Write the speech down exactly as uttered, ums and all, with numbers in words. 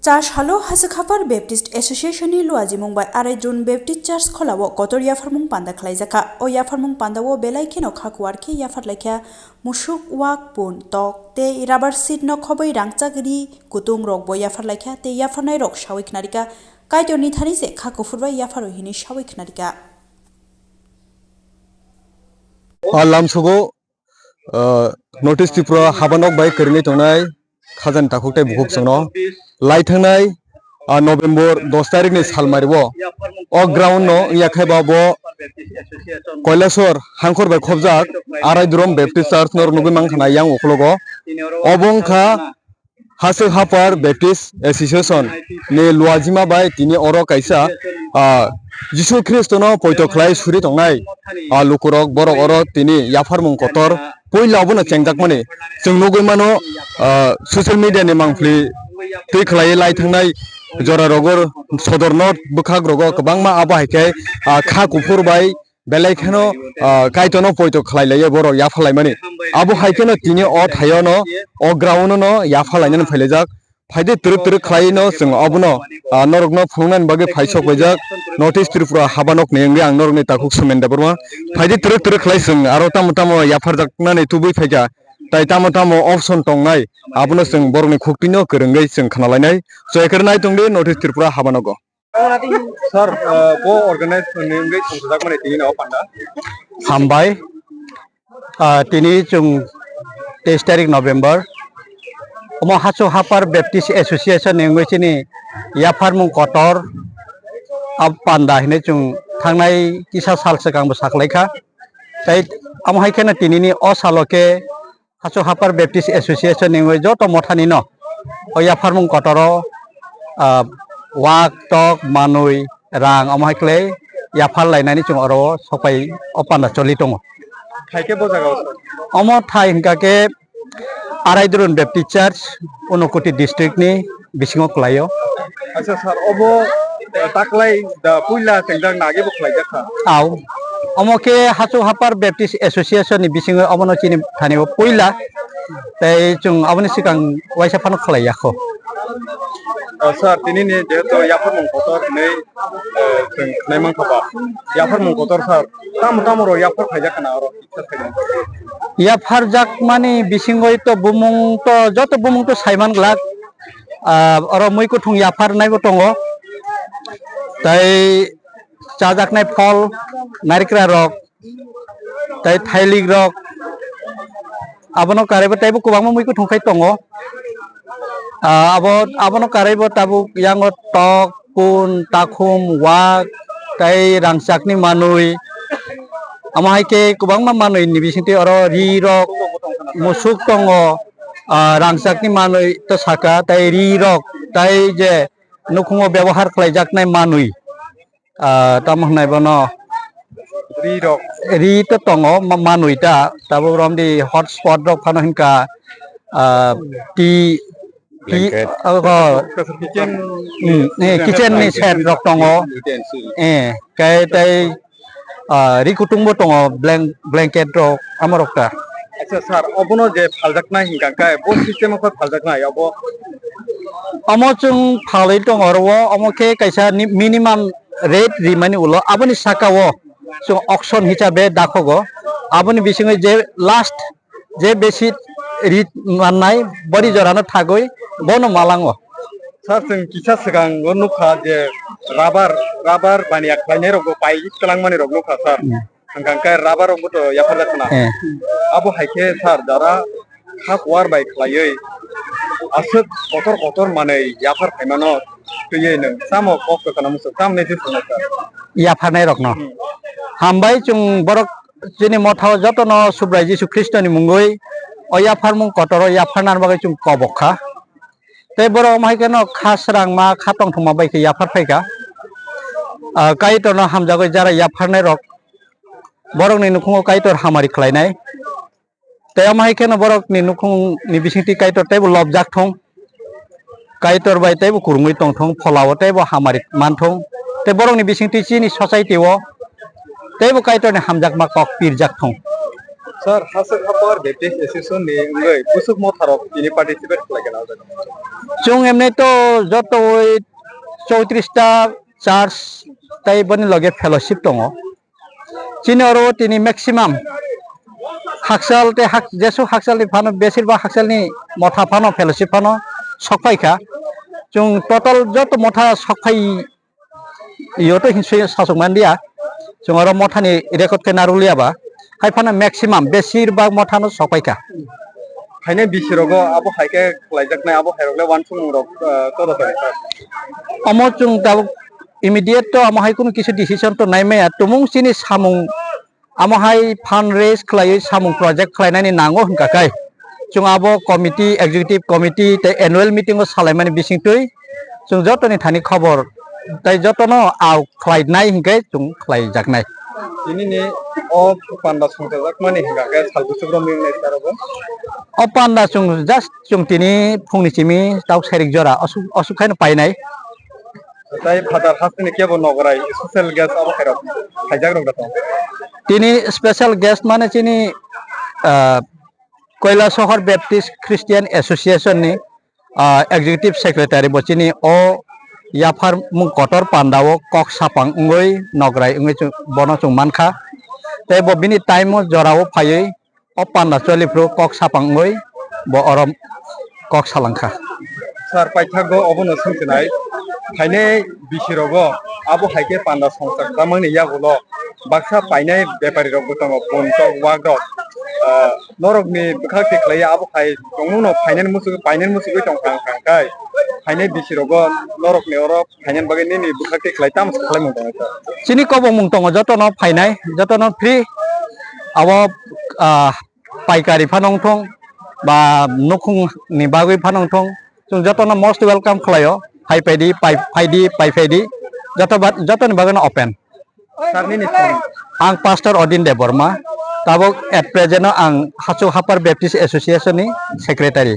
Cha salo Hachwkhapar Baptist Association ni luajimung bai Araidrun Baptist Church Khola o kotor yapharmung panda khlaijakha. O yapharmung panda o belai kheno kha kuar khe yaphar laikha musuk, wak, pun, tok tei rubber sheet no khobwi rangchak ri kutung rok bo yaphar laikha tei yapharnai rok sawi khnarikha. Kaitor ni thani se kha kuphur bai yapharo hini sawi khnarikha. O lamsogo, ah, North East Tripura habanok bai kwrwngwi tongnai khajani takhuk tei bukhuk chwngno lai thangnai, ah, November dos tarikni salmario o ground no wngya khe ba bo Kailasor hangkhor bai khobjak Araidrun Baptist Church norok nugwi mankha na yang ukologo. Obo wngkha Hachwkhapar Baptist Association ni luajima bai tini oro kaisa, ah, Jisu Khristo no poito khlai suri tongnai, ah, lukurok borok oro tini yapharmung kotor puila obono chengjakmani chwng nugwi mano, ah, social media ni mangpli twi khlaiwi lai thangnai jora rogo Sodor North bwkhak rogo kwbangma abo hai khe, ah, kha kuphur bai belai kheno, ah, Kaitorno poito khlai laiya borok yapha laimani. Abo hai kheno tini o thaio no, o ground no yapha lainani phailaijak. Phaidi twrwk twrwk khlai no chwng obono, ah, norokno phunuknani bagwi phai sok paijak. North East Tripura habanok ni wngwi ang norokni takhuk Sumen Debbarma. Phaidi twrwk twrwk khlai chwng aro tamo tamo yapharjaknani tubui phaikha. Tai tamo tamo option tongnai, abono chwng borokni khuktwino kwrwngwi chwng khna lainai. Chwng ekhe nai tongdi North East Tripura habanogo. Sir, ah, bo organize ni wngwi tongthokjakmani tini no panda. Hambai. Ah, tini chwng teis tarik November. Omo Hachwkhapar Baptist Association ni wngwi chini yapharmung kotor a panda hinwi chwng thangnai kisa sal swkang bo saklaikha. Tai amo hai kheno tini ni o salo khe Hachwkhapar Baptist Association ni wngwi joto mothani no o yapharmung kotoro, ah, wak, tok, manwi, rang omo hai khlai yaphar lainani chwng oro o sokpai o panda choli tongo. Hai khe bo jaga o sir? Omo thai hwnkha khe Araidrun Baptist Church, Unakoti district ni bisingo kwlaio. Acha sir, obo, eh, taklai da puila chengjak nagi bo khlaijak kha? Au. Omo khe Hachwkhapar Baptist Association ni bisingo obono chini thani o puila. Tei chwng aboni swkang waisa phano khlai yakho. O sir, tini ni jehetu yapharmung kotor hinwi, eh, chwng khnai mankha ba. Yapharmung kotor sir, tamo tamo rok yaphar khlaijak khna oro? Yapharjakmani bisingoi to bumung to, joto bumung to saiman glak. Ah, oro mui kuthung yapharnai bo tongo. Tai chajaknai phol, narikra rok, tai thailik rok. Abono karwi bo teibo kwbangma mui kuthung khai tongo. Ah, abo, abono karwi bo tabuk yango tok, kun, takhum, wak, tei rangchakni manwi. Amo hai khe kwbangma manwi ni bisingtwi oro ri rok, musuk tongo, ah, rangchakni manwi to saka, tei ri rok, tei je nukhungo byabohar khlaijaknai manwi. Ah, tamo hwnai bono? Ri rok. Ri to tongo, ma-, manwi ta, tabuk romdi hotspot rok phano hinkha, ah, ti Blanket. Abo, kitchen, hmm, eh, kitchen ni set rok tongo. Utensil. Eh, kai tai, ah, ri kutung bo tongo, blank-, blanket rok, amo rok ta. Acha sir, obono je phaljaknai hinkha kai, bo system o khe phaljaknai, obo? Omo chwng phalwi tongo oro o, omo khe kaisa ni minimum rate rimani ulo, aboni saka o chwng auction hisabe dakhogo, aboni bisingo je last je besi ri mannai, bori jorano thagwi bono malango. Sir, chwng kisa swkango nukha je rubber, rubber baniya khlainai rokbo pai twlangmani rok nukha, sir. Hmm. Hwnkha khe rubber rokbo to yapharjak khna. Eh. Abo hai khe, sir, jara kha kuar bai khlaiwi aswk kotor kotor manwi yaphar phaimano twiwi nwng tamo kok kwkhwrang muchung, tamo nai twi swngnai, sir? Yapharnai rokno. Hmm. Hambai chwng borok chini mothao jotono Subrai Jisu Khristoni mungwi o yapharmung kotoro yapharnani bagwi chwng kobok kha. Tei borok omo hai kheno kha srangma, kha tongthokma bai khe yaphar phai kha. Ah, Kaitorno hamjagwi jara yapharnai rok borokni nukhungo Kaitor hamari khlainai. Tei omo hai kheno borokni nukhungni bisingtwi Kaitor teibo lobjak thung. Kaitor bai teibo kwrwngwi tong thung, pholao teibo hamari man thung. Tei borokni bisingtwi chini society o teibo Kaitorni hamjakma kok pirjak thung. Sir, Hasik Hapar Baptist Association ni wngwi busuk motharok tini participate khlai kha o jaga. Chwng emni to jotoi chowtris ta church tei boni loge fellowship tongo. Chini oro tini maximum hakchal tei hak-, jesuk hakchal ni phano, besir bak hakchal ni motha phano, fellowship phano sok phai kha. Chwng total joto motha sok phai yo to hinsui sasuk man dia. Chwng oro mothani record khe narwk liya ba. Hai phano maximum besir bak mothano sok phai kha. Haino bisi rogo abo hai khe khlaijaknai, abo hai rok le uansukmung rok, ah, kodo khe sir. Omo chwng tabuk immediate to amo hai kunu kisu decision to nai maya. Tumung chini samung amo hai fund raise khlaiwi samung project khlainani nango hwnkha khe, chwng abo committee, executive committee tei annual meeting o salaimani bisingtwi chwng jotoni thani khobor tei jotono au khlainai hinkhe chwng khlaijaknai. Tini ni o panda songchajakmani hwnkha khe sal bwswk romwi wngnai sir obo? O panda chwng just chwng tini phungni simi tauk sairik jora osuk, osuk khaino painai. Tai Father hasteni kebo nograi special guest abo khairok khaijak rok da tong. Tini special guest mane chini, ah, Koilasohor Baptist Christian Association ni, ah, executive secretary bo chini o yaphar mung kotor panda o kok sapang wngwi nograi wngwi chwng, bono chwng mankha. Tei bo bini time o jora o phaiwi o panda choli phuru kok sapang wngwi bo oro kok salangkha. Sir, paithago obono swngchinai, phainai bisi rogo abo hai khe panda songchak chamangni yagulo baksa painai bepari rok bo tongo, puntok, wak rok, ah, norok ni bwkhak twi khlai abo hai tongmung no phainani muchungwi, painani muchungwi tongkha wngkha khe phainai bisi rogo norok ni oro phainani bagwi nini bwkhak twi khlai tamo se khlaimung tongo sir? Chini kobongmung tongo, jotono phainai, jotono free. Abo, ah, paikari phano wngthong ba nukhung ni bagwi phano wngthong, chwng jotono most welcome khlaio. Phai phaidi, pai phaidi, pai phaidi, joto ba-, jotoni bagwino open. Sir, nini phone? Ang Pastor Odin Debbarma, tabuk at present o ang Hasuk Hapar Baptist Association ni secretary.